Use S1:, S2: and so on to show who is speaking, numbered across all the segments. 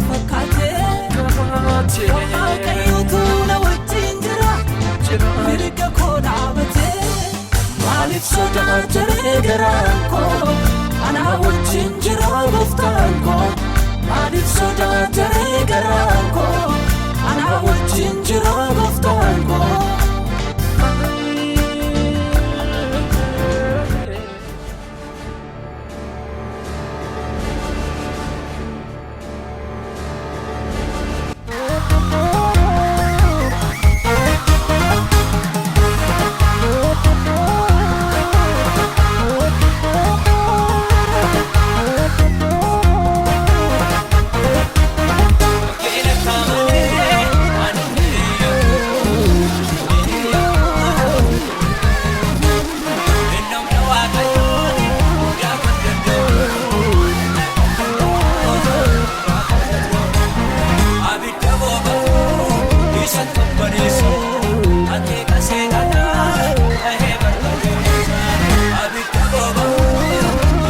S1: Fakkaatee Waaqayyotu na wajjin jira mirga koo dhaabatee. Maaliif sodaatee garaan koo? Anaa wajjin jira gooftaan koo. Maaliif sodaatee garaan koo? Anaa wajjin jira gooftaan koo.
S2: Abidda boba'u isa qabbaneessu akeeka seexanaa dhahee barbadeessa. Abidda boba'u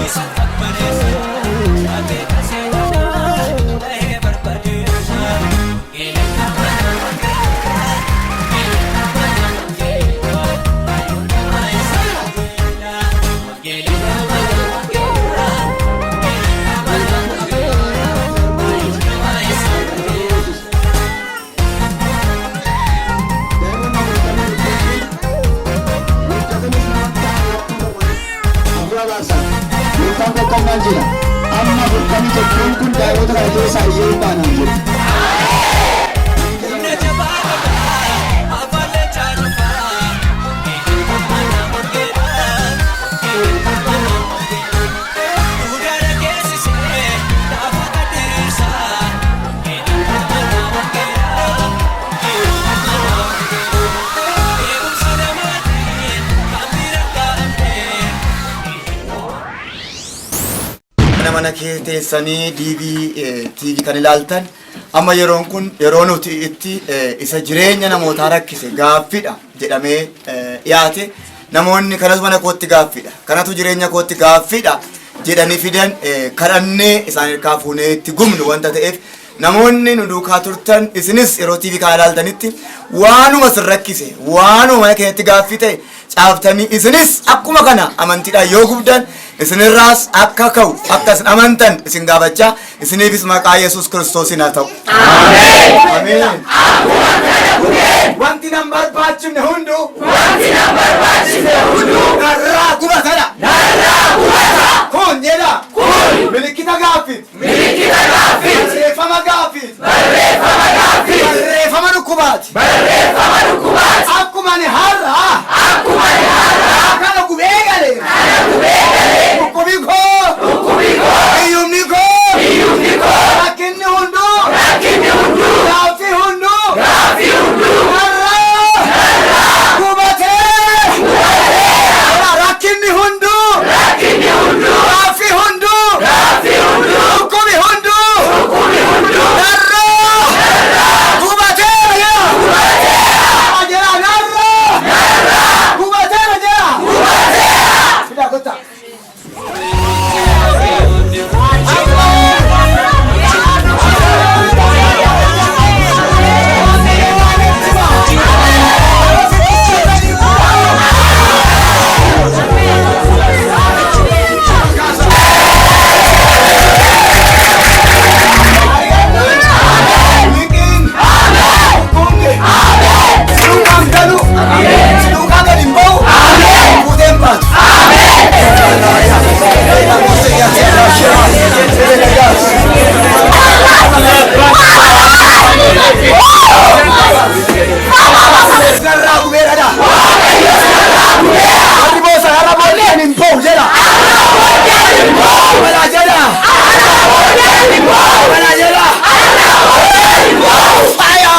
S2: isa qabbaneessu akeeka seexanaa dhahee barbadeessa.
S3: Gooftaan tokkummaan jira. Amma 41n kun daa'imota kana keessaa iyyee hin baanaan jiru.
S2: Humna jabaa qabaa afaan leencaa cufaa. Duudhaa geessisee lafa diriirsaa. Eegumsa namaatiin kan bira gahamte.
S4: Mana mana kee teessanii DV TV kan ilaaltan, amma yeroon kun yeroo nuti itti isa jireenya namootaa rakkise gaaffiidha jedhamee dhiyaate, namoonni kanatu mana kootti gaaffiidha, kanatu jireenya kootti gaaffiidha jedhanii fidan, kadhannee isaan hirkaa fuunee itti gubnu wanta ta'eef, namoonni nu duukaa turtan isinis yeroo TV kana ilaaltanitti waanuma sin rakkise, waanuma mana keenyatti gaaffii ta'e caaftanii isinis akkuma kana amantiidhaan yoo gubdan isinirraas akka ka'u akka isin amantan isin gaafachaa, isiniifis maqaa Yesuus Kiristoosiin haa ta'u. Ameen. Wanti nan barbaachifne hunduu. Wanti nan barbaachifne hunduu. Narraa gubatadha. Narraa gubata. Kun jedha. Kun. Milikkita gaaffiiti. Milikkita gaaffiiti. Barreeffama gaaffiiti. Barreeffama gaaffiiti. Barreeffama dhukkubaati. Barreeffama dhukkubaati. Akkuma ani har'a. Akkuma ani har'a. Kana gubee galee. Kana gubee galee. Dhukkubi koo. Dhukkubi koo. Hiyyumni koo. Hiyyumni koo. Rakkinni hunduu. Rakkinni hunduu. Gaaffii hunduu. Gaaffii hunduu. Narraa. Narraa. Gubatee. Gubatee. Rakkinni hunduu. Rakkinni hunduu. Gaaffii hunduu. Gaaffii hunduu. Dhukkubi hunduu. Dhukkubi hunduu. Narraa. Narraa. Gubateera jedha. Gubateera. Jedha narraa. Narraa. Gubateera jedha. Gubateera. Fidaa kottaa. Liqiin. Dhukkubni. Duukaan galu. Duukaa gadi hin ba'u. Fuutee hin baatu. Narraa gubeeradha. Warri boosa har'a booddeen hin ba'u jedha. Balaa jedha. Balaa jedha. Fire!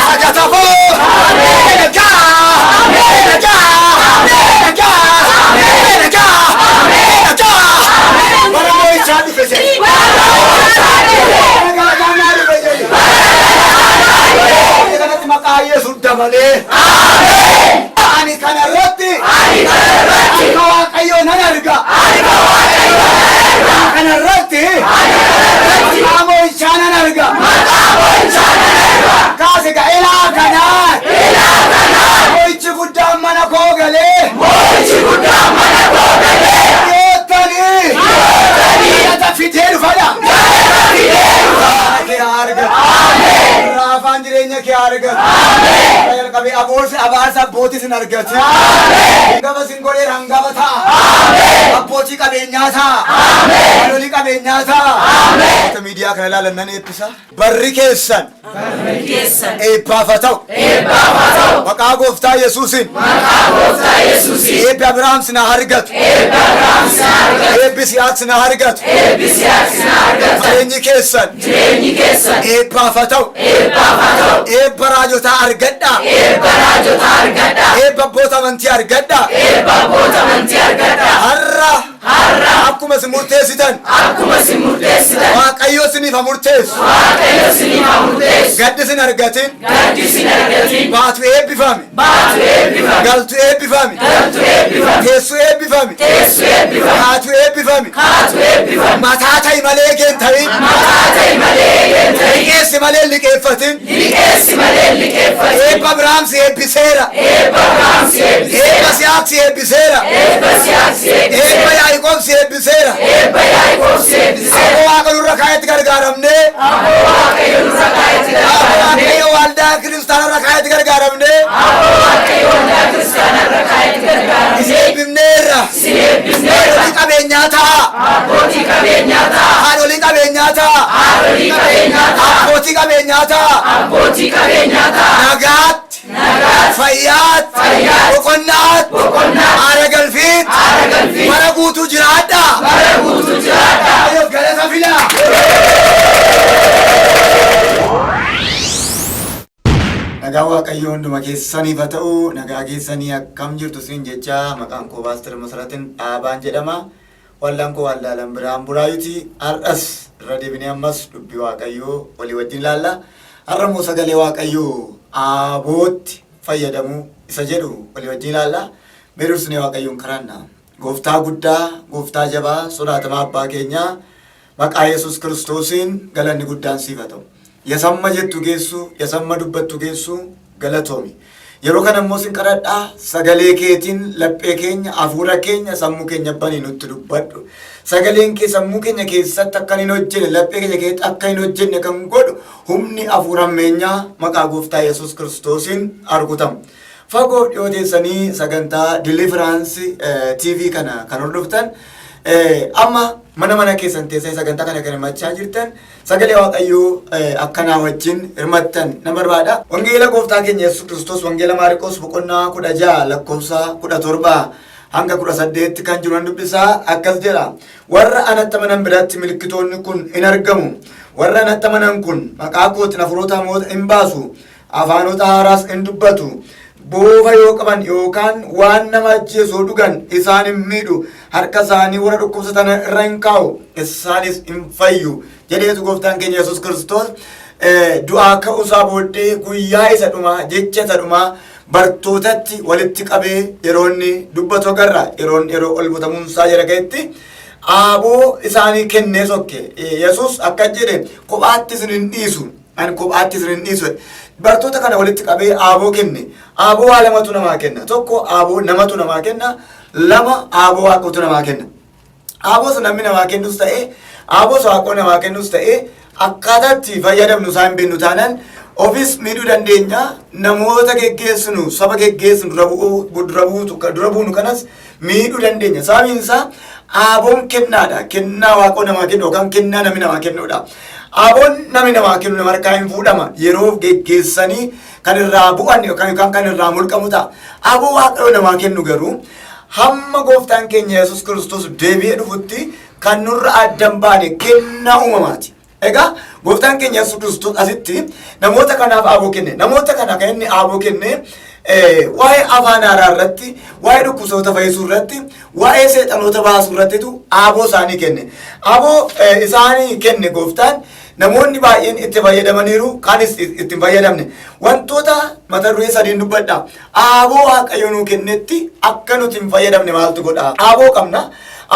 S4: Sagatafoo! Nagaa! Nagaa! Nagaa! Nagaa! Nagaa! Bara moo'ichaa dhufe jedhe. Bara galataa dhufe jedhe. Kanatti maqaa Yesuus dabalee. Ani kana irratti. Akka Waaqayyoo nan arga. Kana irratti. Maqaa moo'ichaa. Jireenya kee haa argatu. Ameen. Jalqabee aboorsi abaarsa abbootii sin argatu. Ameen. Hangafa sin godheera hangafa ta'a. Ameen. Abbootii qabeenyaa ta'a. Ameen. Haadholii qabeenyaa ta'a. Ameen. Miidiyaa kana ilaalan nan eebbisa. Barri keessan.
S1: Barri keessan
S4: Eebbaaf haa ta'u.
S1: eebbaaf haa ta'u.
S4: Maqaa gooftaa Yesuusiin.
S1: Maqaa gooftaa Yesuusiin.
S4: Eebbi Abrahaam sin haa argatu.
S1: Eebbi Abrahaam sin haa argatu.
S4: Eebbi Yisihaaq sin haa argatu.
S1: Eebbi Yisihaaq sin haa argatu.
S4: Jireenyi keessan
S1: Jireenyi keessan
S4: eebbaaf haa ta'u.
S1: eebbaaf haa ta'u.
S4: Eebba raajotaa argadhaa.
S1: Eebba raajotaa argadhaa.
S4: Eebba abboota amantii argadhaa.
S1: Eebba abboota amantii argadhaa.
S4: Har'a
S1: Har'a
S4: akkuma isin murteessitan
S1: akkuma isin murteessitan
S4: Waaqayyo isiniif haa murteessu.
S1: Waaqayyo isiniif haa murteessu.
S4: Gaddi isin argatin.
S1: Gaddi isin argatin.
S4: Baatu eebbifami.
S1: Baatu eebbifami.
S4: Galtu eebbifami.
S1: Galtu eebbifami.
S4: Teessu eebbifami.
S1: Teessu eebbifami.
S4: Haatu eebbifami.
S1: Haatu eebbifami.
S4: Mataa ta'i malee eegeen ta'in.
S1: Mataa ta'i malee eegeen ta'in.
S4: Liqeessi malee hin liqeeffatin.
S1: Liqeessi malee hin liqeeffatin.
S4: Eebba Abrahaam si eebbiseera.
S1: Eebba Abrahaam si eebbiseera.
S4: Eebba Yisihaaq si eebbiseera.
S1: Eebba Yisihaaq si eebbiseera.
S4: Eebba Yaaqoob si eebbiseera.
S1: Eebba Yaaqoob si eebbiseera.
S4: Aboo Waaqa nurra kaa'etti gargaaramnee.
S1: Aboo Waaqayyo nurra kaa'etti
S4: Aboo
S1: gargaaramnee.
S4: Waaqayyo waldaa kiristaanarra kaa'etti gargaaramnee.
S1: Aboo Waaqayyo waldaa kiristaanarra kaa'etti gargaaramnee.
S4: Isin eebbifneerra.
S1: Isin eebbifneerra.
S4: Haadholii qabeenyaa ta'a.
S1: Abbootii qabeenyaa ta'a.
S4: Haadholii qabeenyaa ta'a.
S1: Haadholii qabeenyaa ta'a.
S4: Abbootii qabeenyaa ta'a.
S1: Abbootii qabeenyaa ta'a.
S4: Nagaatti.
S1: Nagaatti.
S4: Fayyaatti.
S1: Fayyaatti.
S4: Boqonnaatti.
S1: Boqonnaatti.
S4: Haara galfiitti.
S1: Haara galfiitti.
S4: Bara guutuu jiraadhaa.
S1: Bara guutuu jiraadhaa.
S4: Waaqayyoof galata fidaa. Nagaa Waaqayyoo hunduma keessaniif haa ta'u. Nagaa keessanii akkam jirtu siin jecha maqaan koo Paaster Masaratin Dhaabaan jedhama. Wallaan koo Waldaa Lambiraan Buraayuti. Har'as irra deebinee ammas dubbii Waaqayyoo walii wajjin ilaalla. Har'a immoo sagalee Waaqayyoo abootti fayyadamuu isa jedhu walii wajjin ilaalla. Mee dursinee Waaqayyoon kadhanna. Gooftaa guddaa, gooftaa jabaa, sodaatamaa abbaa keenyaa maqaa Yesuus Kiristoosiin galanni guddaan siif haa ta'u. Yasamma jettu geessu, yasamma dubbattu geessu galatoomi. Yeroo kana immoo sin kadhadhaa sagalee keetiin laphee keenya, hafuura keenya, sammuu keenya banii nutti dubbadhu. Sagaleen kee sammuu keenya keessatti akka hin hojjenne, laphee keenya keessatti akka hin hojjenne kan godhu humni hafuura ammeenyaa maqaa gooftaa Yesuus Kiristoosiin argutamu. Fagoo dhiyoo teessanii sagantaa Deliverance TV kana kan hordoftan amma mana mana keessan teessanii sagantaa kana kan hirmachaa jirtan sagalee Waaqayyoo akkanaa wajjin hirmattan nan barbaada. Wangeela gooftaa keenya Yesuus Kiristoos Wangeela Maarqos boqonnaa 16 lakkoofsa 17 hanga 18 kan jiru nan dubbisaa akkas jedha. Warra anatti amanan biratti milkitoonni kun in argamu. Warra anatti amanan kun maqaa kootiin hafuurota hamoota in baasu. Afaanota haaraas in dubbatu. Boofa yoo qaban yookaan waan nama ajjeesu yoo dhugan isaan hin miidhu. Harka isaanii warra dhukkubsatan irra hin kaa'u. Isaanis hin fayyu. Jedheetu gooftaan keenya Yesuus Kiristoos du'aa ka'uusaa booddee guyyaa isa dhumaa jecha isa dhumaa bartootatti walitti qabee yeroo inni dubbatu agarra. Yeroon yeroo ol butamuunsaa jala ga'etti aaboo isaanii kennee sokke. Yesuus akka jedhe kophaatti isin hin dhiisu. Ani kophaatti isin hin dhiisu. Bartoota kana walitti qabee aaboo kenne. Aaboo waa lamatu namaa kenna. Tokko aaboo namatu namaa kenna. Lama aaboo waaqotu namaa kenna. Aaboo isa namni namaa kennus ta'e, aaboo isa waaqoo namaa kennus ta'e akkaataa itti fayyadamnu isaa hin beeknu taanaan ofis miidhuu dandeenya. Namoota geggeessinu, saba geggeessinu dura bu'uu dura buutu dura buunu kanas miidhuu dandeenya. Sababiin isaa aaboon kennaadha. Kennaa waaqoo namaa kennu yookaan kennaa namni namaa kennudha. Aaboon namni namaa kennu nama harkaa hin fuudhama. Yeroo geggeessanii kan irraa bu'an yookaan kan irraa mulqamu ta'a. Aaboo waaqayyo namaa kennu garuu hamma gooftaan keenya Yesuus Kiristoos deebi'ee dhufutti kan nurra adda hin baane kennaa uumamaati. Egaa gooftaan keenya Yesuus Kiristoos asitti namoota kanaaf aaboo kenne. Namoota kana kan inni aaboo kenne waa'ee afaan haaraa irratti, waa'ee dhukkubsatoota fayyisuu irratti, waa'ee seexanoota baasuu irrattitu aaboo isaanii kenne. Aaboo isaanii kenne gooftaan namoonni baay'een itti fayyadamaniiru, kaanis itti hin fayyadamne. Wantoota mata duree sadiin dubbadha. Aaboo Waaqayyo nuu kennetti akka nuti hin fayyadamne maaltu godha? Aaboo qabna.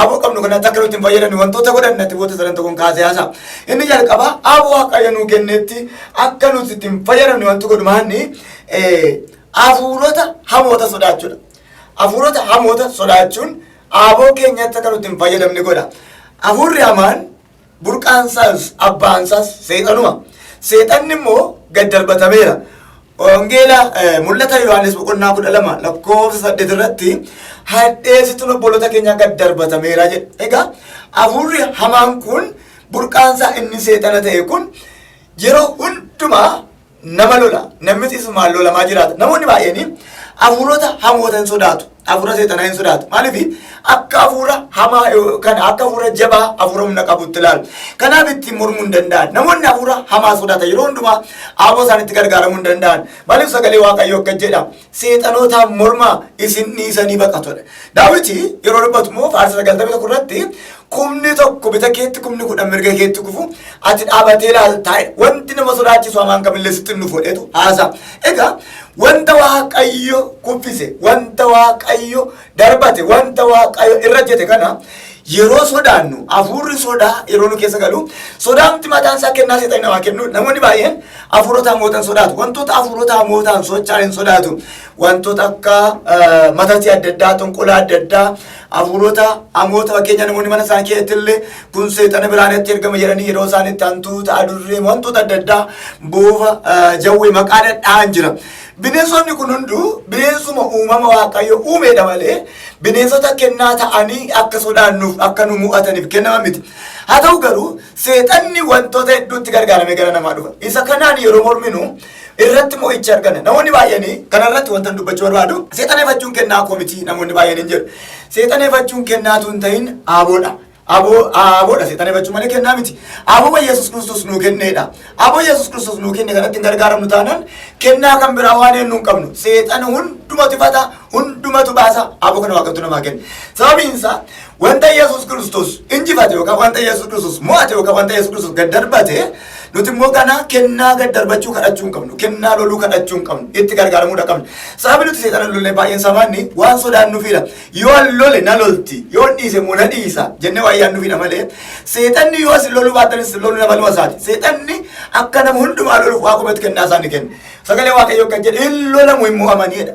S4: Aaboo qabnu kanatti akka nuti hin fayyadamne wantoota godhan natti boota sadan tokkoon kaasee haasa'a. Inni jalqaba aaboo Waaqayyo nuu kennetti akka nuti itti hin fayyadamne wanti godhu maanni hafuurota hamoota sodaachuudha. Hafuurota hamoota sodaachuun aaboo keenyatti akka nuti hin fayyadamne godha. Hafuurri hamaan burqaansaas abbaansaas seexanuma. Seexanni immoo gad darbatameera. Wangeela Mul'ata Yohaannis boqonnaa 12 lakkoofsa 8 irratti hadheessituun obboloota keenyaa gad darbatameera jedha. Egaa hafuurri hamaan kun burqaansaa inni seexana ta'e kun yeroo hundumaa nama lola. Namnis isumaan lolamaa jiraata. Namoonni baay'een hafuurota hamoota hin sodaatu. Hafuura seexanaa hin sodaatu. Maaliif akka hafuura hamaa kan akka hafuura jabaa, hafuura humna qabutti ilaalu. Kanaaf ittiin mormuu hin danda'an. Namoonni hafuura hamaa sodaatan yeroo hundumaa aaboo isaanitti gargaaramuu hin danda'an. Maaliif sagalee Waaqayyoo akka jedha, seexanootaan mormaa, isin dhiisanii baqatudha. Daawiti yeroo dubbatu immoo faarsa 91 irratti, 10,000 bita keetti, 10,000 mirga keetti kufu, ati dhaabatee ilaaltaa, wanti nama sodaachisu hamaan kamillee sitti hin dhufu jedhetu haasa'a. Egaa wanta Waaqayyo kuffise, wanta Waaqayyo darbate, wanta Waaqayyo irra jete kana yeroo sodaannu, hafuurri sodaa yeroo nu keessa galu, sodaamti mataan isaa kennaa seexanni namaa kennu. Namoonni baay'een hafuurota hamootan sodaatu. Wantoota hafuurota hamootaan socho'an hin sodaatu. Wantoota akka matatii adda addaa, xonqolaa adda addaa, hafuurota hamoota, fakkeenya namoonni mana isaanii keessatti illee kun seexana biraanitti ergama jedhanii yeroo isaan itti hantuuta, adurree, wantoota adda addaa, boofa, jawwee maqaa dhadhaan jira. Bineensonni kun hunduu bineensuma uumama Waaqayyo uumeedha malee bineensota kennaa ta'anii akka sodaannuuf, akka nu mo'ataniif kennaman miti. Haa ta'u garuu seexanni wantoota hedduutti gargaaramee gara namaa dhufa. Isa kanaan yeroo morminu irratti mo'icha arganna. Namoonni baay'een kanarratti wanta dubbachuu barbaadu, seexaneeffachuun kennaa koo miti namoonni baay'een hin jedhu. Seexaneeffachuun kennaatu hin ta'in, aaboodha. Aboo aaboodha seexaneeffachuu malee kennaa miti. Aboo Yesuus Kiristoos nuu kenneedha. Aboo Yesuus Kiristoos nuu kenne kanatti hin gargaaramnu taanaan kennaa kan biraa waan eenyu hin qabnu. Seexana hundumatu ifata, hundumatu baasa, aboo kana Waaqatu namaa kenne. Sababiin isaa wanta Yesuus Kiristoos injifate yookaan wanta Yesuus Kiristoos mo'ate yookaan wanta Yesuus Kiristoos gad darbate, nuti immoo kana kennaa gad darbachuu kadhachuu hin qabnu. Kennaa loluu kadhachuu hin qabnu. Itti gargaaramuudha qabnu. Sababi nuti seexana lollee baay'een samaanni waan sodaannuufidha. Yoo an lole na lolti, yoo dhiise immoo na dhiisa jennee waan yaadnuufidha malee seexanni yoo isin loluu baatan isin loluu nama luma isaati. Seexanni akka nama hundumaa loluuf Waaqumatti kennaa isaa ni kenna. Sagalee Waaqayyoo kan jedhe hin lolamu, hin mo'amaniidha.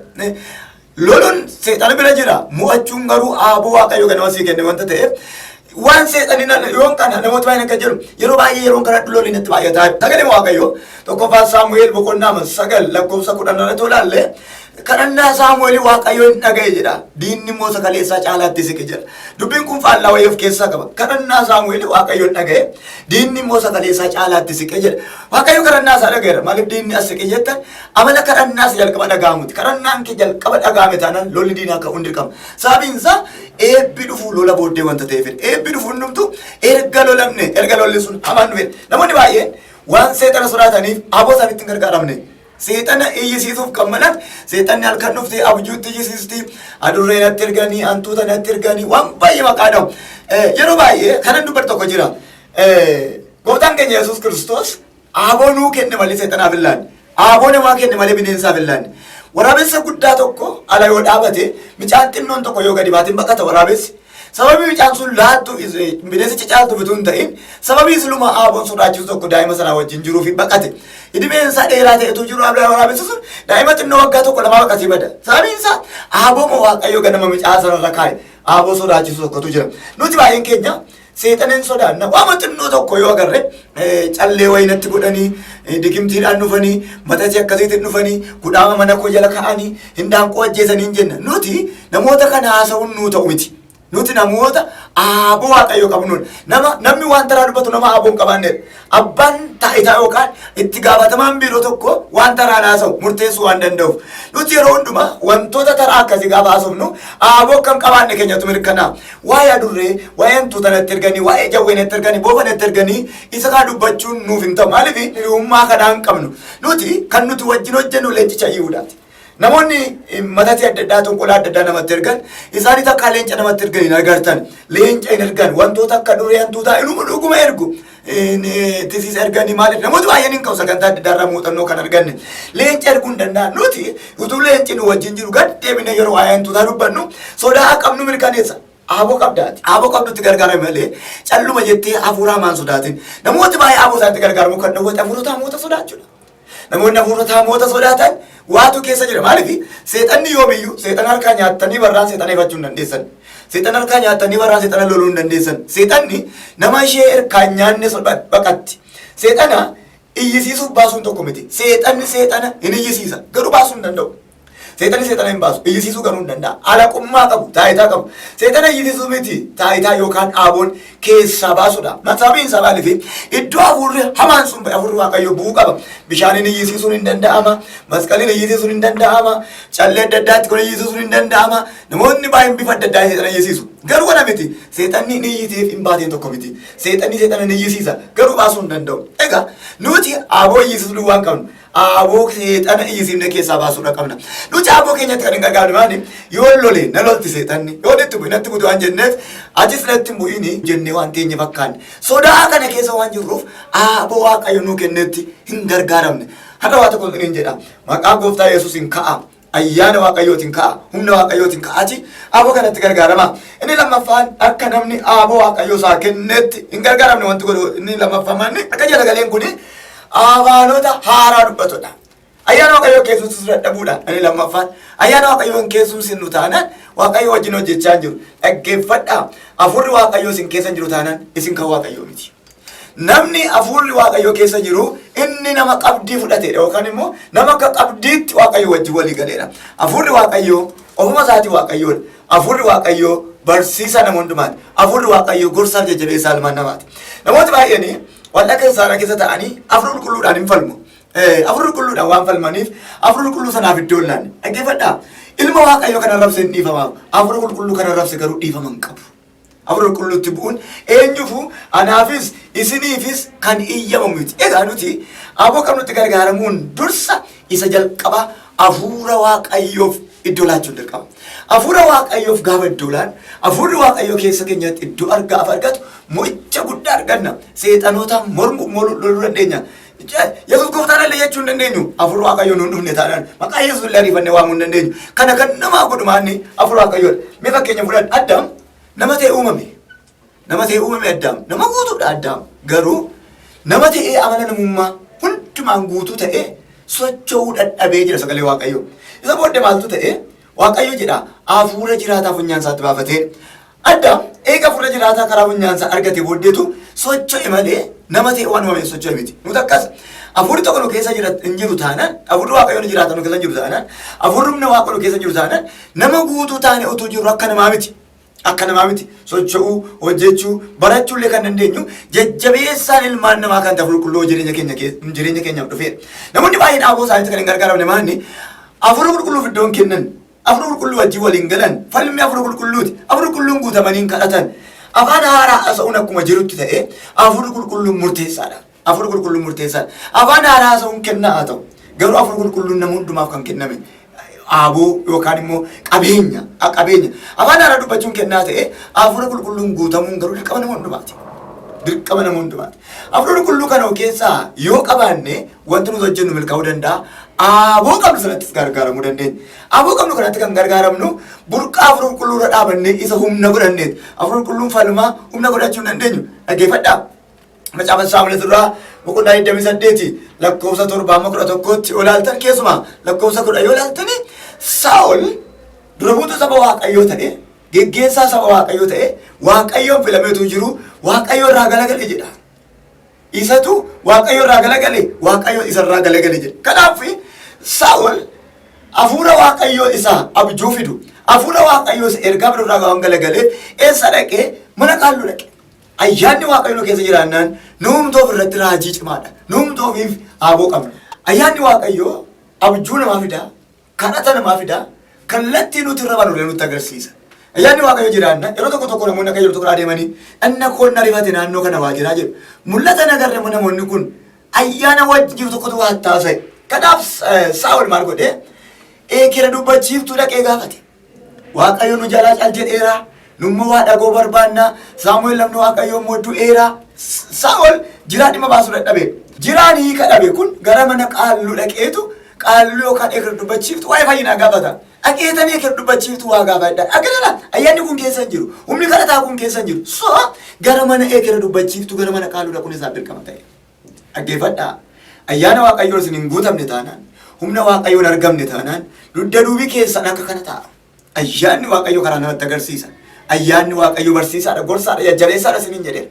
S4: Loluun seexana bira jira. Mo'achuun garuu aaboo Waaqayyoo ganama sii kenne wanta ta'eef waan seexanni yoon kana namoota baay'een akka jedhu yeroo baay'ee yeroon kadhadhu loliin itti baay'ataa. Sagalee Waaqayyoo 1ffaa Saamu'eel boqonnaa 9 lakkoofsa 10 irratti olaalle, kadhannaa Saamu'eel Waaqayyo hin dhaga'e jedha. Diinni immoo sagalee isaa caalaatti siqe jedha. Dubbiin kun faallaa wayii of keessaa qaba. Kadhannaa Saamu'eel Waaqayyo hin dhaga'e. Diinni immoo sagalee isaa caalaatti siqe jedha. Waaqayyo kadhannaa isaa dhaga'eera. Maaliif diinni as siqe jettan, amala kadhannaa isa jalqaba dhaga'amuti. Kadhannaan kee jalqaba dhaga'ame taanaan lolli diinaa ka'uun dirqama. Sababiin isaa eebbi dhufu lola booddee wanta ta'eef. Eebbi dhufu hundumtu erga lolamne, erga lolli sun hamaan dhufe. Namoonni baay'een waan seexana sodaataniif aboo isaaniitti hin gargaaramne. Seexana iyyisiisuuf kan malan seexanni halkan dhuftee abjuutti iyyisiisti, adurree natti erganii, hantuuta natti erganii, waan baay'ee maqaa dha'u. Yeroo baay'ee kanan dubbatu tokko jira. Gooftaan keenya Yesuus Kiristoos aaboo nuu kenne malee seexanaaf hin laanne. Aaboo namaa kenne malee bineensaaf hin laanne. Waraabessa guddaa tokko ala yoo dhaabate, mucaan xinnoon tokko yoo gadi baatin baqata waraabessi. Sababii mucaan sun laattu bineensicha caaltu bituu hin ta'in, sababii siluma aaboon sodaachisu tokko daa'ima sanaa wajjin jiruuf baqate. Idimeen isaa dheeraa ta'etu jiru waraabessi sun daa'ima xinnoo waggaa 1 2 baqatee bada. Sababiin isaa aabooma Waaqayyo ganama mucaa sanarra kaa'e, aaboo sodaachisu tokkotu jira. Nuti baay'een keenya seexana hin sodaanna. Waama xinnoo tokko yoo agarre, callee wayinatti godhanii, digimtiidhaan dhufanii, matatii akkasiitiin dhufanii, kudhaama mana koo jala ka'anii, hindaanqoo ajjeesanii hin jenna. Nuti namoota kana haasa'uun nuu ta'u miti. Nuti namoota aaboo Waaqayyoo qabnuudha. Namni waan taraa dubbatu nama aaboo hin qabaannedha. Abbaan taayitaa yookaan itti gaafatamaan biiroo tokko waan taraan haasa'u murteessuu waan danda'uuf. Nuti yeroo hundumaa wantoota taraa akkasii gaafa haasofnu aaboo akka hin qabaanne keenyatu mirkanaa'a. Waa'ee adurree, waa'ee hantuuta natti erganii, waa'ee jawwee natti erganii, boofa natti erganii, isa kana dubbachuun nuuf hin ta'u. Maaliif hiriyummaa kanaa hin qabnu. Nuti kan nuti wajjin hojjennu leencicha Yihudaati. Namoonni matatii adda addaa, xonqolaa adda addaa namatti ergan, isaanii takkaa leenca namatti ergan hin agartan. Leenca hin ergan, wantoota akka adurree, hantuutaa inuma dhuguma ergu. Tisiisa erganii maaliif namooti baay'een hin qabu sagantaa adda addaa irraa muuxannoo kan arganne. Leenca erguu hin danda'an. Nuti utuu leenci nu wajjin jiru gad deebine yeroo waa'ee hantuutaa dubbannu sodaa qabnu mirkaneessa. Aaboo qabdaati. Aaboo qabdutti gargaarame malee calluma jettee hafuura hamaan sodaatin. Namooti baay'ee aaboo isaanitti gargaaramuu kan dhowwate hafuurota hamoota sodaachuudha. Namoonni hafuurota hamoota sodaatan waatu keessa jira. Maaliif seexanni yoomiyyuu seexana harkaa nyaattanii barraan seexana ifachuu hin dandeessan. Seexana harkaa nyaattanii barraan seexana loluu hin dandeessan. Seexanni nama ishee harkaa nyaanne baqatti. Seexana Iyyisiisuuf baasuun tokko miti. Seexanni seexana hin iyyisiisa. Garuu baasuu hin danda'u. Seexanni seexana hin baasu. Iyyisiisuu garuu hin danda'a. Alaqummaa qabu, taayitaa qabu. Seexana iyyisiisuu miti taayitaa yookaan aaboon keessaa baasudha. Sababiin isaa maaliif? Iddoo hafuurri hamaan sun ba'e hafuurri Waaqayyoo bu'uu qaba. Bishaaniin iyyisiisuun hin danda'ama. Masqaliin iyyisiisuun hin danda'ama. Callee adda addaatti kun iyyisiisuun hin danda'ama. Namoonni baay'een bifa adda addaa seexana iyyisiisu. Garuu kana miti. Seexanni hin iyyiteef hin baateen tokko miti. Seexanni seexana hin iyyisiisa. Garuu baasuu hin danda'u. Egaa nuti aaboo iyyisiisuu duwwaa hin qabnu. Aaboo seexana iyyisiifne keessaa baasuudha qabna. Nuti aaboo keenyatti kan hin gargaarre maali? Yoo lole na lolti seexanni. Yoo itti bu'e natti bu'e waan jenneef atis natti hin bu'ini jennee waan teenye fakkaanne. Sodaa kana keessa waan jirruuf aaboo Waaqayyo nuu kennetti hin gargaaramne. Har'a waa tokko hin jedha. Maqaa gooftaa Yesuusiin ka'a. Ayyaana Waaqayyootiin ka'a. Humna Waaqayyootiin ka'aati. Aaboo kanatti gargaarama. Inni lammaffaan akka namni aaboo Waaqayyoo isaa kennetti hin gargaaramne wanti godhu inni lammaffaan manni akka jala galeen kuni afaanota haaraa dubbatudha. Ayyaana Waaqayyoo keessumsiisuu dadhabuudha. Inni lammaffaan ayyaana Waaqayyoo hin keessumsiisnu taanaan Waaqayyo wajjin hojjechaa hin jiru. Dhaggeeffadhaa. Hafuurri Waaqayyoo isin keessa hin jiru taanaan isin kan Waaqayyoo miti. Namni hafuurri Waaqayyoo keessa jiru inni nama qabdii fudhatedha yookaan immoo nama akka qabdiitti Waaqayyo wajjin walii galeedha. Hafuurri Waaqayyoo ofuma isaatii Waaqayyoodha. Hafuurri Waaqayyoo barsiisaa nama hundumaati. Hafuurri Waaqayyoo gorsaaf jajjabeessaa ilmaan namaati. Namooti baay'een waldaa kiristaanaa keessa ta'anii hafuura qulqulluudhaan hin falmu. Hafuura qulqulluudhaan waan falmaniif hafuura qulqulluu sanaaf iddoo hin laanne. Dhaggeeffadhaa. Ilma Waaqayyoo kana arrabse hin dhiifamaaf. Hafuura qulqulluu kana arrabse garuu dhiifama hin qabu. Hafuura qulqulluutti bu'uun eenyufu anaafis isiniifis kan iyyamamu miti. Egaa nuti aboo qabnutti gargaaramuun dursa isa jalqaba hafuura Waaqayyoof iddoo laachuun dirqama. Hafuura Waaqayyoof gaafa iddoo laan, hafuurri Waaqayyoo keessa keenyatti iddoo argaaf argatu mo'icha guddaa arganna. Seexanoota mormu loluu dandeenya. Yesuus gooftaan illee jechuu hin dandeenyu. Hafuurri Waaqayyoo nuun dhufne taanaan maqaa Yesuus illee ariifannee waamuu hin dandeenyu. Kana kan namaa godhu maanni hafuura Waaqayyoodha. Mee fakkeenya fudhadhu. Addaam nama ta'e uumame. Nama ta'e uumame Addaam. Nama guutuudha Addaam. Garuu nama ta'ee amala namummaa hundumaan guutuu ta'ee socho'uu dadhabee jira sagalee Waaqayyoo. Isa booddee maaltu ta'e? Waaqayyo jedha hafuura jiraataa funyaan isaatti baafatee. Addaam eega hafuura jiraataa karaa funyaan isaa argate booddeetu socho'e malee nama ta'e waan uumame socho'e miti. Nuti akkas hafuurri tokko nu keessa jira hin jiru taanaan, hafuurri Waaqayyoo ni jiraata nu keessa hin jiru taanaan, hafuurri humna Waaqayyoo nu keessa hin jiru taanaan nama guutuu taane utuu jirru akka namaa miti. Akka namaa miti. Socho'uu, hojjechuu, barachuu illee kan dandeenyu jajjabeessaan ilmaan namaa kan ta'e qulqulluu jireenya keenya jireenya keenyaaf dhufeera. Namoonni baay'een aaboo isaaniitti kan hin gargaaramne maanni hafuura qulqulluuf iddoon kennan, hafuura qulqulluu wajjin waliin galan, falmi hafuura qulqulluuti. Hafuura qulqulluun guutamanii hin kadhatan. Afaan haaraa haasa'uun akkuma jirutti ta'e hafuurri qulqulluun murteessaadha. Hafuurri qulqulluun murteessaadha. Afaan haaraa haasa'uun kennaa haa ta'u. Garuu hafuurri qulqulluun nama hundumaaf kan kenname aaboo yookaan immoo qabeenya qabeenya. Afaan haaraa dubbachuun kennaa ta'e hafuura qulqulluun guutamuun garuu dirqama nama hundumaati. Dirqama nama hundumaati. Hafuura qulqulluu kana of keessaa yoo qabaanne wanti nuti hojjennu milkaa'uu danda'a. Aaboo qabnu sanattis gargaaramuu dandeenya. Aaboo qabnu kanatti kan gargaaramnu burqaa hafuura qulqulluu irra dhaabannee isa humna godhanneeti. Hafuura qulqulluun falmaa humna godhachuu hin dandeenyu. Dhaggeeffadhaa. Macaafa Saamu'eel duraa boqonnaa 28 lakkoofsa 7 amma 11tti yoo ilaaltan, keessumaa lakkoofsa 10 yoo ilaaltan, Saa'ol dura buutuu saba Waaqayyoo ta'e, geggeessaa saba Waaqayyoo ta'e, Waaqayyoon filameetu jiru Waaqayyo irraa galagale jedha. Isatu Waaqayyo irraa galagale, Waaqayyo isa irraa galagale jedha. Kanaaf Saa'ol hafuura Waaqayyoo isa abjuu fidu, hafuura Waaqayyoo isa ergaa fidu irraa waan galagaleef eessa dhaqee? Mana qaalluu dhaqe. Ayyaanni Waaqayyoo nu keessa jiraannaan nuumtuu of irratti raajii cimaadha. Nuumtuu ofiif aaboo qabna. Ayyaanni Waaqayyoo abjuu namaa fida, kadhata namaa fida, kallattii nuti irra baanu illee nutti agarsiisa. Ayyaanni Waaqayyoo jiraannaan yeroo tokko tokko namoonni akka yeroo tokko adeemanii dhanna koon na rifate naannoo kana waa jiraa jedhu. Mul'ata nagarre immoo namoonni kun ayyaana wajjin jiru tokkotu waa taasise. Kanaaf Saa'ol maal godhee eekera dubbachiiftuu dhaqee gaafate. Waaqayyo nu jalaa cal jedheera. Nummoo waa dhagoo barbaanna. Saamu'eel namni Waaqayyo immoo du'eera. Saa'ol jiraa dhimma baasuu dadhabe. Jiraan hiika dhabe kun gara mana qaalluu dhaqeetu qaalluu yookaan eker dubbachiiftu waa'ee fayyinaa gaafata. Dhaqeetanii eker dubbachiiftu waa gaafadha. Akka ayyaanni kun keessa hin jiru. Humni kadhataa kun keessa hin jiru. So gara mana eker dubbachiiftu, gara mana qaalluu dhaquun isaaf dirqama ta'e. Dhaggeeffadhaa. Ayyaana Waaqayyoon isin hin guutamne taanaan, humna Waaqayyoon argamne taanaan, dugda duubii keessan akka kana ta'a. Ayyaanni Waaqayyoo karaa namatti agarsiisa. Ayyaanni Waaqayyoo barsiisaadha, gorsaadha, jajjabeessaadha isiniin jedheera.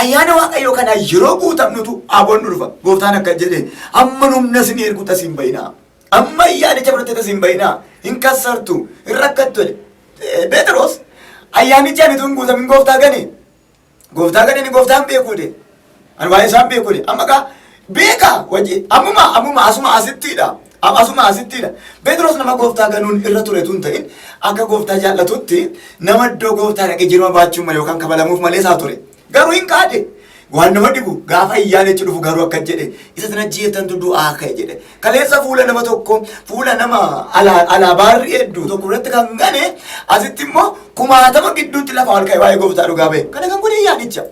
S4: Ayyaana Waaqayyoo kana yeroo guutamnutu aboon nu dhufa. Gooftaan akka jedhe amma humna isin ergu tas hin bayinaa. Amma ayyaanicha fudhattee tas hin bayinaa. Hin kassartu, hin rakkattu jedhe. Phexros ayyaanicha ani tun guutamin gooftaa gane. Gooftaa gane ni gooftaan beekuu de. Ani waa'ee isaan beekuu de. Amma kaa beeka wajji ammuma ammuma asuma asittiidha. Amma asuma asittiidha. Phexros nama gooftaa ganuun irra ture tun ta'in akka gooftaa jaallatutti nama iddoo gooftaa dhaqee jirma baachuu malee yookaan kabalamuuf malee isaa ture. Garuu hin kaade. Waan nama dhibu gaafa ayyaanichi dhufu garuu akka jedhe isa sana jeetantu du'aa ka'e jedhe. Kaleessa fuula nama tokko fuula nama alaabaarri hedduu tokko irratti kan gane asitti immoo kumaatama gidduutti lafa ol ka'e waa'ee gooftaa dhugaa ba'e. Kana kan godhe ayyaanicha.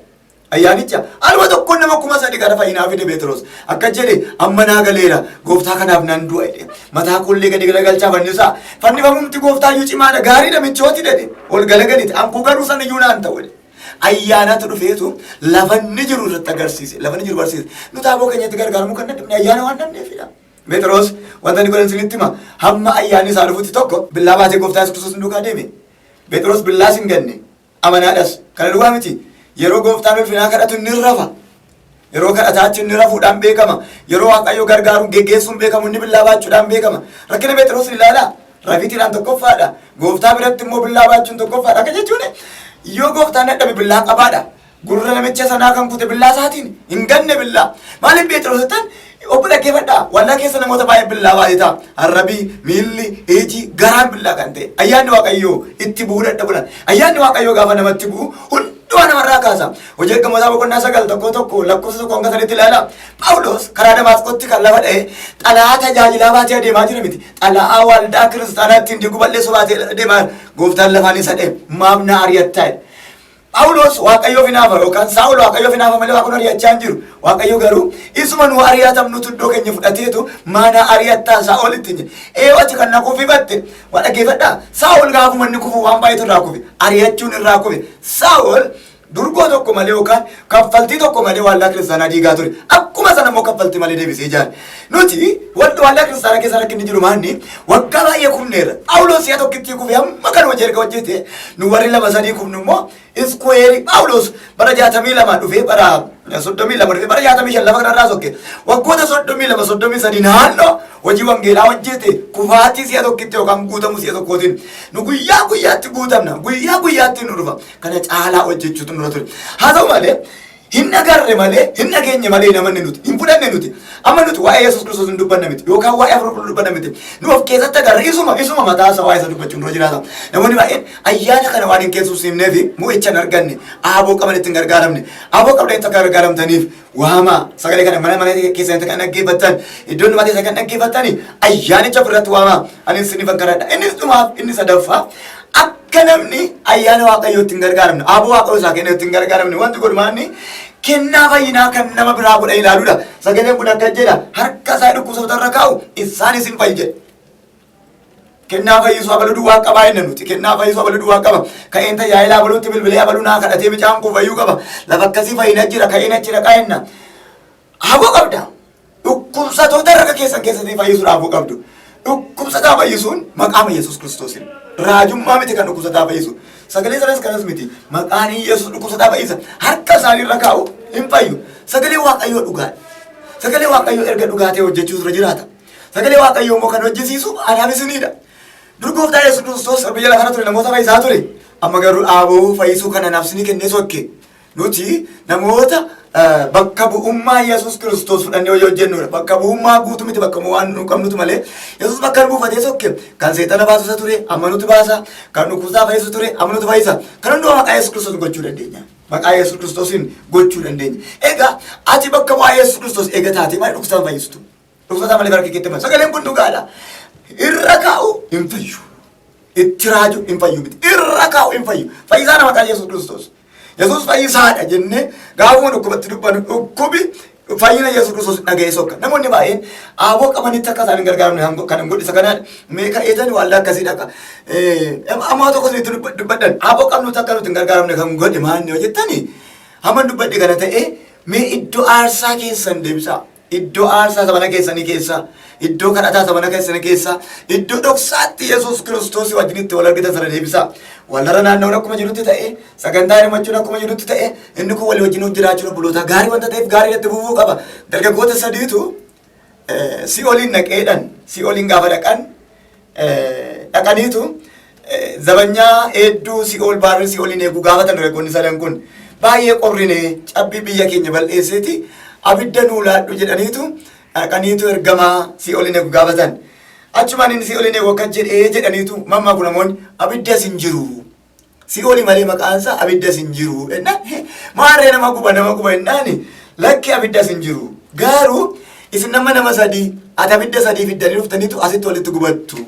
S4: Ayyaanicha aluma tokkoon nama 3,000 gara fayyinaa fide Phexros. Akka jedhe amma naa galeera gooftaa kanaaf nan du'a jedhe. Mataa kollee gadi galagalchaa fannisaa. Fannifamumti gooftaa iyyuu cimaadha gaariidha michooti jedhe. Ol galagalite ankoo garuu sana iyyuu naan ta'u jedhe. Ayyaanatu dhufeetu lafa inni jiru irratti agarsiise. Lafa inni jiru barsiise. Nu taaboo keenyatti gargaaramuu kan dadhabne ayyaana waan dhabneefidha. Phexros wanta inni godhan isinitti hima. Hamma ayyaanni isaa dhufutti tokko billaa baatee gooftaa Yesuus Kiristoos duukaa deeme. Phexros billaas hin ganne. Amanaadhas. Kana duwwaa miti. Yeroo gooftaan ulfinaa kadhatu inni rafa. Yeroo kadhataa achi inni rafuudhaan beekama. Yeroo Waaqayyo gargaaruun geggeessuun beekamu inni billaa baachuudhaan beekama. Rakkina Phexros ilaalaa. Rafiitiidhaan tokkoffaadha. Gooftaa biratti immoo billaa baachuun tokkoffaadha. Akka jechuun yoo gooftaan dadhabe billaa qabaadha. Gurra namicha sanaa kan kute billaa isaatiin hin ganne billaa. Maaliif Phexros jettan obbo dhaggeeffadhaa. Waldaa keessa namoota baay'ee billaa baay'ee ta'a. Arrabii, miilli, iji, garaan billaa kan ta'e. Ayyaanni Waaqayyoo itti bu'uu dadhabuudhaan. Ayyaanni Waaqayyoo gaafa namatti bu'u hundumaa namarraa kaasa. Hojii ergamootaa boqonnaa 9 1 1 lakkoofsa 1 hanga 3tti ilaala. Phaawulos karaa Damaasqootti kan lafa dha'e xalaa tajaajilaa baatee adeemaa jira miti. Xalaa waldaa kiristaanaa ittiin diiguu balleessu baatee adeemaa jira. Gooftaan lafaan isa dha'e maaf na ari'attaa jedhe. Phaawulos Waaqayyoof hinaafa yookaan Saa'ol Waaqayyoof hinaafa malee Waaqni ari'achaa hin jiru. Waaqayyo garuu isuma nu ari'atamnutu iddoo keenya fudhateetu maana ari'attaa Saa'ol ittiin jedhe. Ee ati kan na kufifatte waa dhaggeeffadhaa. Saa'ol gaafuma inni kufu waan baay'eetu irraa kufe. Ari'achuun irraa kufe. Saa'ol durgoo tokko malee yookaan kaffaltii tokko malee waldaa kiristaanaa diigaa ture. Akkuma sana immoo kaffaltii malee deebisee ijaare. Nuti waldaa kiristaanaa keessa rakkinni jiru maanni waggaa baay'ee kufneerra. Phaawulos si'a tokkittii kufe hamma kan hojii erga hojjete nu warri 2 3 kufnu immoo iskuweerii Phaawulos bara 62 dhufee bara 32 dhufee bara 65 lafa kanarraa sokke. Waggoota 32 33 naannoo hojii wangeelaa hojjete kufaatii si'a tokkitti yookaan guutamuu si'a tokkootiin nu guyyaa guyyaatti guutamna guyyaa guyyaatti nu dhufa. Kana caalaa hojjechuutu nurra ture. Haa ta'u malee hin agarre malee hin dhageenye malee namanni nuti hin fudhanne nuti. Amma nuti waa'ee Yesuus Kiristoos hin dubbanne miti yookaan waa'ee Hafuura Qulqulluu dubbanne miti. Nu of keessatti agarre isuma mataa isaa waa'ee isa dubbachuun nurra jiraata. Namoonni baay'een ayyaana kana waan hin keessumsiifneef mo'icha hin arganne aaboo qaban itti hin gargaaramne. Aaboo qabdan itti akka gargaaramtaniif waamaa sagalee kana mana mana keessanitti kan dhaggeeffattan iddoo hundumaa keessa kan dhaggeeffattani ayyaanicha ofirratti waamaa ani isiniifan kadhadha. Innis dhumaaf inni sadaffaa akka namni ayyaana Waaqayyootti hin gargaaramne aaboo Waaqayyoo isaa kennetti hin gargaaramne wanti godhumaanni kennaa fayyinaa kan nama biraa godha ilaaluudha. Sagaleen kun akka jedha harka isaa dhukkubsatoota irra kaa'u isaanis hin fayyu jedha. Kennaa fayyisuu abaluu duwwaa qabaa inni nuti kennaa fayyisuu abaluu duwwaa qaba. Ka'een tajaajila abaluutti bilbilee abaluu naa kadhatee mucaan kun fayyuu qaba. Lafa akkasii fayyina jira ka'een achi dhaqaa jenna. Aboo qabda. Dhukkubsatoota harka keessan keessatti fayyisuudhaaf aboo qabdu. Dhukkubsataa fayyisuun maqaa Yesuus Kiristoosiin. Raajummaa miti kan dhukkubsataa fayyisu. Sagalee sanas kanas miti. Maqaan Yesuus dhukkubsataa fayyisa. Harka isaanii irra kaa'u hin fayyu. Sagalee Waaqayyoo dhugaadha. Sagalee Waaqayyoo erga dhugaa ta'e hojjechuu irra jiraata. Sagalee Waaqayyoo immoo kan hojjisiisu anaaf isiniidha. Dur gooftaa Yesuus Kiristoos biyya lafarra ture namoota fayyisaa ture. Amma garuu aaboo fayyisuu kana anaaf isinii kennee sokke. Nuti namoota bakka bu'ummaa Yesuus Kiristoos fudhannee hojii hojjennudha. Bakka bu'ummaa guutuu miti bakka waan nu qabnutu malee. Yesuus bakka nu buufatee sokke kan seexana baasu isa ture amma nuti baasa. Kan dhukkubsataa fayyisu ture amma nuti fayyisa. Kan hundumaa maqaa Yesuus Kiristoos gochuu dandeenya. Maqaa Yesuus Kiristoosiin gochuu dandeenya. Egaa ati bakka bu'aa Yesuus Kiristoos eega taate maal dhukkubsataa fayyistu? Dhukkubsataa malee harka keetti malee. Sagaleen kun dhugaadha. Irra kaa'u hin fayyu. Itti raaju hin fayyu miti. Irra kaa'u hin fayyu. Fayyisaadha maqaa Yesuus Kiristoos. Yesuus fayyisaadha jennee gaafuma dhukkubatti dubbannu dhukkubi fayyina Yesuus Kiristoos dhaga'ee sokka. Namoonni baay'een aaboo qabanitti akka isaan hin gargaaramne kan hin godhisa kanaan mee ka'eetani waldaa akkasii dhaqa. Ammaa tokko isinitti dubbadhan aaboo qabnutti akka nuti hin gargaaramne kan godhe maanni yoo jettani hamma dubbadhe kana ta'ee mee iddoo aarsaa keessan deebisaa. Iddoo aarsaa isa mana keessanii keessa, iddoo kadhataa isa mana keessanii keessa, iddoo dhoksaatti Yesuus Kiristoos wajjin itti wal argitan sana deebisaa. Walirra naanna'uun akkuma jirutti ta'e, sagantaa hirmachuun akkuma jirutti ta'e, inni kun walii wajjin jiraachuun obboloota gaarii wanta ta'eef gaarii itti fufuu qaba. Dargaggoota sadiitu si'ooliin dhaqeedhan, si'ooliin gaafa dhaqan dhaqaniitu zabanyaa hedduu si'ool baarri si'ooliin eeguu gaafatan. Dargaggoonni sadan kun baay'ee qorrine, cabbii biyya keenya bal'eesseeti, abidda nuu laadhu jedhaniitu dhaqaniitu ergamaa si'ooliin eegu gaafatan. Achumaan inni si'ooliin eegu akka jedhee jedhaniitu mammaa kun namoonni abiddas hin jiru. Si'oolii malee maqaansaa abiddas hin jiru. Maarree nama guba, nama guba jennaani, lakki, abiddas hin jiru. Garuu isin nama sadii ati abidda sadii fiddanii dhuftaniitu asitti walitti gubattu.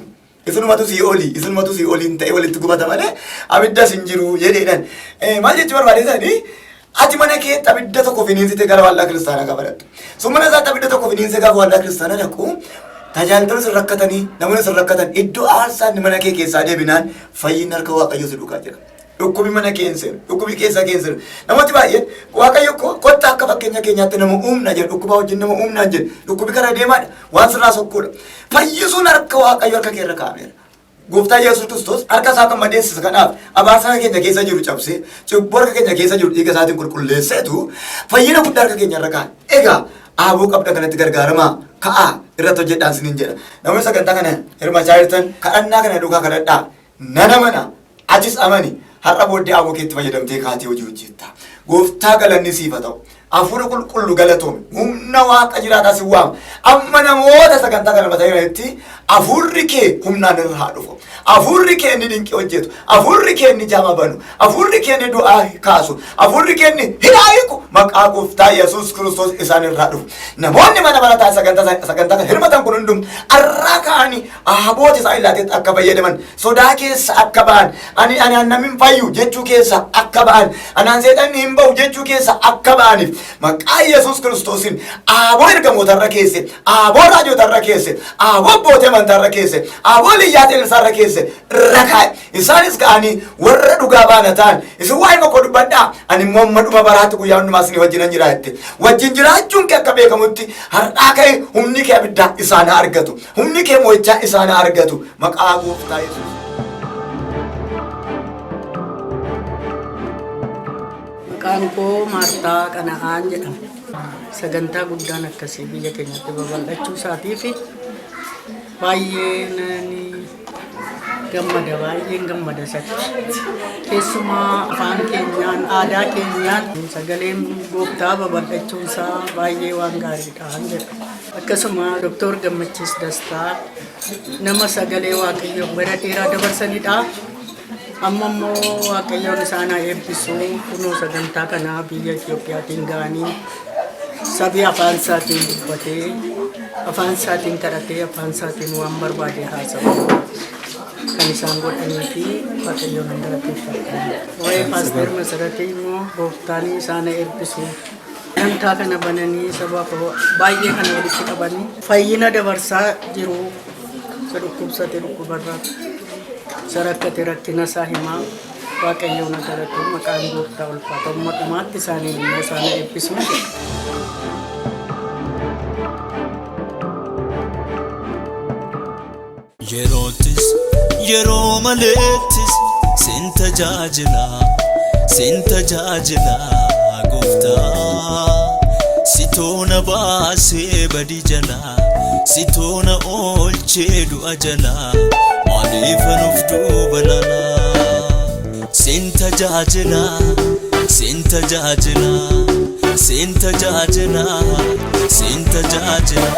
S4: Isinumatu si'oolii, isinumatu si'ooliin ta'e walitti gubata malee abiddas hin jiru jedheedhaan. Maal jechuu barbaade? Ati mana keetti abidda tokko finiinsite gara waldaa kiristaanaa gaafa dhaqxu. Sun mana isaatti abidda tokko finiinsee gaafa waldaa kiristaanaa dhaqu, tajaajiltoonni sin rakkatanii, namoonni sin rakkatan, iddoo aarsaan mana kee keessaa deebinaan fayyinni harka Waaqayyoo si duukaa jira. Dhukkubi mana kee hin seenu, dhukkubi keessaa kee hin seenu. Namooti baay'een Waaqayyo kottaa akka fakkeenya keenyaatti nama uumna jedhu, dhukkuba wajjin nama uumnaan jedhu, dhukkubi karaa deemaadha, waan sirraa sokkuudha. Fayyisuun harka Waaqayyo harka kee irra kaa'ameera. Gooftaa Yesuus Kiristoos harka isaa kan madeessise kanaaf abaarsa harka keenya keessa jiru cabsee, cubbuu harka keenya keessa jiru dhiiga isaatiin qulqulleesseetu fayyina guddaa harka keenya irra kaa'e. Egaa aaboo qabda kanatti gargaaramaa, ka'aa irratti hojjedhaan isiniin jedha. Namoonni sagantaa kana hirmaachaa jirtan, kadhannaa kana duukaa kadhadhaa. Nana mana atis amani, har'a booddee aaboo keetti fayyadamtee kaatee hojii hojjetta. Gooftaa galanni siif haa ta'u. Hafuura Qulqullu galatoome. Humna Waaqa jiraataa si waama. Amma namoota sagantaa kana mataa jiranitti hafuurri kee humnaan irra haa dhufu. Hafuurri kee inni dinqii hojjetu. Hafuurri kee inni jama banu. Hafuurri kee inni du'aa kaasu. Hafuurri kee inni hidhaa hiiku. Maqaa Gooftaa Yesuus Kiristoos isaan irraa dhufu. Namoonni mana barataa sagantaa kana hirmatan kun hundum har'aa ka'anii aaboota isaan ilaatetti akka fayyadaman, sodaa keessa akka ba'an, ani anaan namni hin fayyu jechuu keessa akka ba'an, anaan seexanni hin ba'u jechuu keessa akka ba'aniif, maqaa Yesuus Kiristoosiin aaboo ergamootarra keesse, aaboo raajotarra keesse, aaboo abbootii amantaarra keesse, aaboo liyyaa xeelsaarra keesse irra kaa'e. Isaanis ka'anii warra dhugaa baana ta'an, isin waa'ee makoo dubbadhaa, ani immoo amma dhuma baraatti guyyaa hundumaa isinii wajjinan jira jette. Wajjin jiraachuun kee akka beekamutti har'aa ka'e humni kee abiddaa isaan haa argatu. Humni kee mo'ichaa isaan haa argatu. Maqaa Gooftaa Yesuus.
S5: Maqaan koo Maartaa Qana'aan jedhama. Sagantaa guddaan akkasii biyya keenyatti babal'achuu isaatiif baay'ee nani gammada, baay'een gammada isatti. Keessumaa afaan keenyaan, aadaa keenyaan sagaleen Gooftaa babal'achuun isaa baay'ee waan gaariidha jedha. Akkasuma Doktor Gammachiis Dastaa nama sagalee Waaqayyoo bara dheeraa dabarsanidha. Amma immoo Waaqayyoon isaan haa eebbisu, kunoo sagantaa kanaa biyya Itiyoophiyaatiin ga'anii sabi afaan isaatiin dubbatee, afaan isaatiin kadhatee, afaan isaatiin waan barbaade haasa'u kan isaan godhanii fi Waaqayyoon hin galateeffadha. Waa'ee Paaster Masaratii immoo Gooftaan isaan haa eebbisu. Sagantaa kana bananii saba baay'ee kana walitti qabanii fayyina dabarsaa jiru. Isa dhukkubsate dhukkubarraa, isa rakkate rakkina isaa himaa, Waaqayyoon haa galatu, maqaan Gooftaa ulfaata. Amma dhumaatti isaaniin immoo isaan haa eebbisu jedha.
S2: Yeroottis yeroo maleettis sin tajaajila, sin tajaajila Gooftaa. Si toona baasee badii jalaa, si toona oolchee du'a jalaa, maaliifan of duuba laalaa? Sin tajaajila, sin tajaajila, sin tajaajila, sin tajaajila.